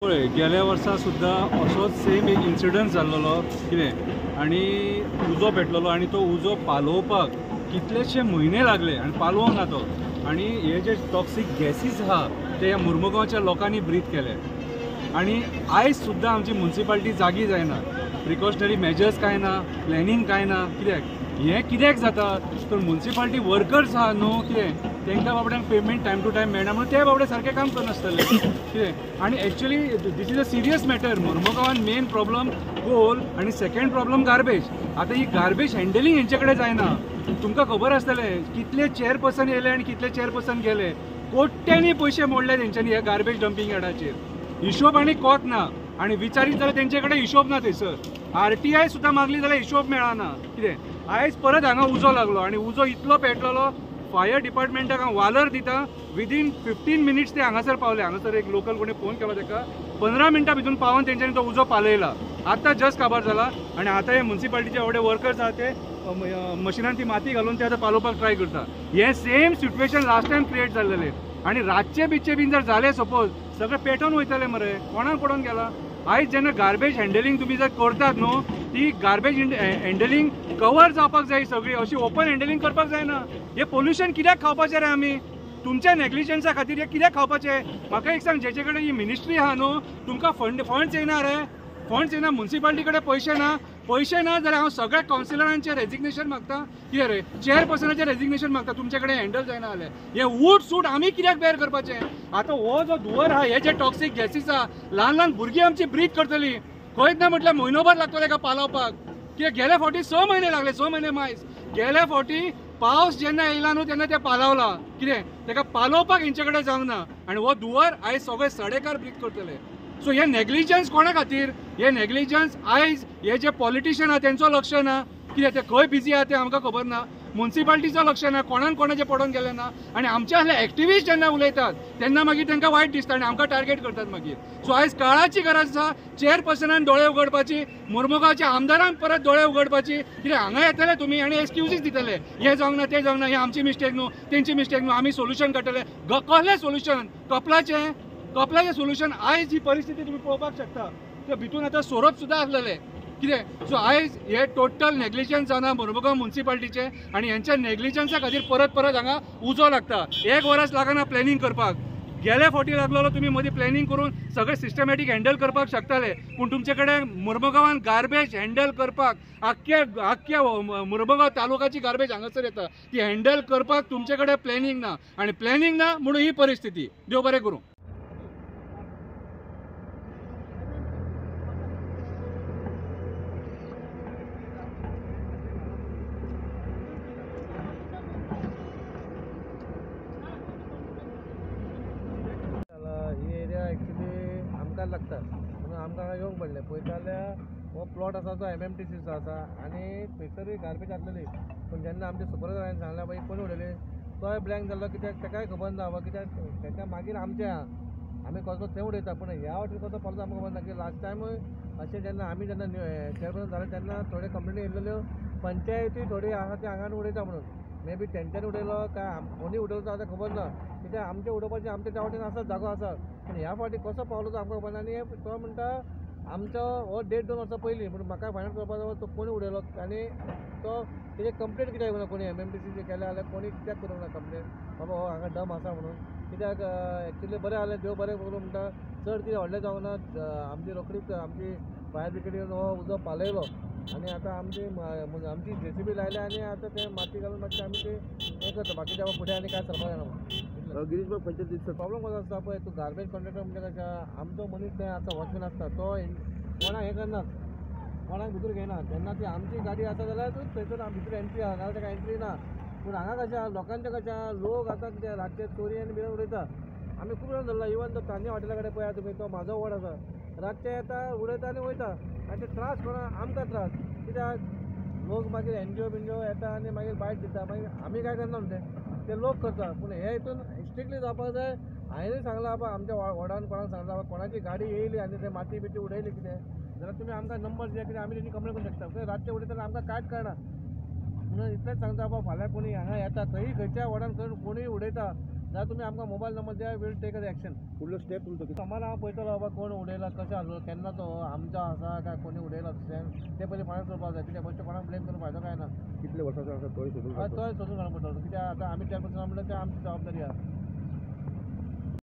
पळय गेल्या वर्सा सुद्दां असोच सेम एक इन्सिडंट जाल्लो कितें आनी उजो पेटलेलो आनी तो उजो पालोवपाक कितलेशे म्हयने लागले आनी पालोवंक ना तो. आनी हे जे टॉक्सीक गॅसीस आहा ते ह्या मुर्मुगांवच्या लोकांनी ब्रीथ केले आनी आयज सुद्दां आमची मुन्सिपालिटी जागी जायना, प्रिकॉशनरी मेजर्स कांय ना, प्लॅनिंग कांय ना. कित्याक हें कित्याक जाता तर मुन्सिपालिटी वर्कर्स आहा न्हू कितें तांकां बाबड्यांक पेमेंट टायम टू टायम मेळना म्हणून ते बाबडे सारकें काम करनासतले कितें. आनी actually this is a serious matter. मुर्मुगांवान main problem कोल आनी सेकंड प्रॉब्लम गार्बेज. आतां ही गार्बेज हँडलिंग हेंचे कडेन जायना. तुमकां खबर आसतलें कितले चेअरपर्सन येयले आनी कितले चेअरपर्सन गेले, कोट्यांनी पयशे मोडले तेंच्यांनी ह्या गार्बेज डंपींग यार्डाचेर. हिशोब आनी कोत ना आनी विचारीत जाल्यार तेंचे कडेन हिशोब ना. थंयसर RTI सुद्दां मागली जाल्यार हिशोब मेळना कितें. आयज परत हांगा उजो लागलो आनी उजो इतलो पेटलेलो फायर डिपार्टमेंटाक हांव वालर दिता, विदीन 15 मिनिट्स ते हांगासर पावले. हांगासर एक लोकल कोणी फोन केलो ताका, 15 मिनटां भितून पावोन तेंच्यांनी तो उजो पालयला. आतां जस्ट काबार जाला आनी आतां हे मुन्सिपालिटीचे एवढे वर्कर्स आहा ते मशिनान ती माती घालून ते आतां पालोवपाक ट्राय करता. हें same situation last time create जाल्लेलें आनी रातचे बिच्चे बीन जर जालें सपोज सगळें पेटोवन वयतलें मरे, कोणाक पडोवन गेला. आयज जेन्ना गार्बेज हँडलिंग तुमी जर करतात न्हू ती गार्बेज हँडलिंग कवर जावपाक जाय सगळी, अशी ओपन हँडलिंग करपाक जायना. हें पोल्युशन कित्याक खावपाचें रे आमी? तुमच्या नेग्लिजन्सा खातीर हें कित्याक खावपाचें? म्हाका एक सांग, जेचे कडेन ही मिनिस्ट्री आहा न्हू तुमकां फंड्स येना रे, फंड्स येना, मुन्सिपालिटी कडेन पयशे ना. पयशे ना जाल्यार हांव सगळ्या कावन्सिलरांचें रेजिग्नेशन मागता कितें रे, चेअरपर्सनाचें रेजिग्नेशन मागता, तुमचे कडेन हँडल जायना जाल्यार. हें ऊट सूट आमी कित्याक बेर करपाचें? आतां हो जो धुंवर आहा, हे जे टॉक्सीक गॅसीस आहा, ल्हान ल्हान भुरगीं आमची ब्रीथ करतली. खंयच ना म्हटल्यार म्हयनोभर लागतलो एका पालोवपाक. कित्याक गेल्या फावटी 6 म्हयने लागले, 6 म्हयने मायज. गेल्या फावटी पावस जेन्ना येयला न्हू तेन्ना ते पालावला कितें, ताका पालोवपाक हेंचे कडेन जावंक ना आनी हो धुंवर आयज सगळे सडेकार ब्रीथ करतले. सो हे नेग्लिजन्स कोणा खातीर? हे नेग्लिजन्स आयज हे जे पॉलिटिशियन आहा तेंचो लक्ष ना कित्याक ते खंय बिजी आहा ते आमकां खबर ना, मुन्सिपालिटीचो लक्ष ना, कोणान कोणाचें पडोवन गेलें ना. आनी आमच्या असले एक्टिविस्ट जेन्ना उलयतात तेन्ना मागीर तांकां वायट दिसता आनी आमकां टार्गेट करतात मागीर. सो आयज काळाची गरज आसा चेअरपर्सनान दोळे उगडपाची, मुर्मुगांवच्या आमदारान परत दोळे उगडपाची. कित्याक हांगा येतले तुमी आनी एक्सक्युजीस दितले, हें जावंक ना तें जावंक ना, हें आमची मिस्टेक न्हू तेंची मिस्टेक न्हू, आमी सोल्युशन काडटले. कसलें सोल्युशन? कपलाचें कपलाचें सोल्युशन. आयज ही परिस्थिती तुमी पळोवपाक शकता, ते भितून आतां सोरोप सुद्दां आसलेले कितें. सो आयज हे टोटल नेग्लिजन्स जाना मुर्मुगांव मुन्सिपालिटीचें आनी हेंच्या नेग्लिजन्सा खातीर परत परत हांगा उजो लागता. एक वरस लागना प्लॅनिंग करपाक. गेल्या फावटी लागलेलो तुमी मदीं प्लॅनिंग करून सगळें सिस्टमॅटीक हँडल करपाक शकताले, पूण तुमचे कडेन मुर्मुगांवान गार्बेज हँडल करपाक आख्ख्या आख्ख्या मुर्मुगांव तालुकाची गार्बेज हांगासर येता ती हँडल करपाक तुमचे कडेन प्लॅनिंग ना आनी प्लॅनिंग ना म्हणून ही परिस्थिती. देव बरें करूं. लागता म्हणून आमकां हांगा येवंक पडलें. पळयता जाल्यार हो प्लॉट आसा तो MMTCचो आसा आनी थंयसरूय गार्बेज आसलेली. पूण जेन्ना आमच्या सुपरवायजरान सांगलें बाई कोणी उडयली, तोय ब्लँक जाल्लो कित्याक ताकाय खबर ना बाबा, कित्याक ताच्या मागीर आमचें आहा आमी कसो थंय उडयता. पूण ह्या वाटेन कसो पावलो आमकां खबर ना. की लास्ट टायमूय अशें जेन्ना आमी जेन्ना चेअरपर्सन जाले तेन्ना थोड्यो कंप्लेनी येयल्ल्यो, पंचायती थोडी आहा ती हांगा उडयता म्हणून, मे बी तेंच्यांनी उडयलो काय कोणी उडयलो तो आतां खबर ना. कित्याक आमचें उडोवपाचें आमच्या त्या वाटेन आसा जागो आसा, पूण ह्या फावटी कसो पावलो तो आमकां खबर ना. आनी तो म्हणटा आमचो हो 1.5-2 वर्सां पयलीं, पूण म्हाका फायंड आउट करपाक जाय तो कोणी उडयलो आनी तो तेजेर कंप्लेन कित्याक येवना, कोणी MMTC केल्या जाल्यार कोणी कित्याक करूंक ना कंप्लेन बाबा हो हांगा डंप आसा म्हणून. कित्याक एक्चुली बरें जालें, देव बरें करूं म्हणटा, चड कितें व्हडलें जावंक ना. आमची रोखडीच आमची फायर ब्रिगेड येवन हो उजो पालयलो आनी आतां आमची आमची JCB लायल्या आनी आतां ते माती घालून मातशें आमी ते हें करता. बाकीच्या फुडें आनी कांय सरपाक जायना. गिरीश भाई, पंचायत प्रॉब्लम कसो आसता पळय, तूं गार्बेज कॉन्ट्रॅक्टर म्हणजे कशें आमचो मनीस थंय आसता, वॉचमॅन आसता, तो कोणाक हें करना, कोणाक भितर घेयना. जेन्ना ती आमची गाडी आसा जाल्यार थंयसर भितर एंट्री आसा, नाजाल्यार ताका एंट्री ना. पूण हांगा कशें आहा लोकांचें कशें आहा, लोक आतां कितें रातचे चोरी आनी बिरेन उडयता. आमी खूब जाण धरला, इवन तो तान्या हॉटेला कडेन पळया तुमी, तो म्हाजो वॉर्ड आसा, रातचे येता उडयता आनी वयता. आनी ते त्रास कोणा आमकां त्रास, कित्याक लोक मागीर NGO बिनजीओ येता आनी मागीर बायट दिता, मागीर आमी कांय करना ते ते लोक करता. पूण हे हितून स्ट्रिक्टली जावपाक जाय. हांवेंय सांगलां बाबा आमच्या वॉर्डान कोणाक सांगलां बाबा कोणाची गाडी येयली आनी ते माती बिती उडयली कितें जाल्यार तुमी आमकां नंबर दिया, कित्याक आमी तेजी कंप्लेन करूंक शकता. कित्याक रातचे उडयतना आमकां कांयच कळना. म्हणून इतलेंच सांगता बाबा फाल्यां कोणी हांगा येता खंय खंयच्या वॉर्डान कोणूय उडयता जाल्यार तुमी आमकां मोबायल नंबर द्या, वील टेक अ एक्शन. फुडलो स्टेप तुमचो कितें? समाज हांव पळयतलो बाबा कोण उडयला, कशें आसलो, केन्ना तो आमचो आसा काय कोणी उडयला दुसऱ्यान, तें पयलीं फायंड करपाक जाय. कित्याक बेश्टें कोणाक ब्लेम करून फायदो काय ना. कितले वर्सांचो आसा तोय सोदून हय, काडचो. तोय सोदून काडूंक पडटलो. कित्याक आतां आमी चॅरपर्सन म्हणल्यार तें आमची जबाबदारी आसा.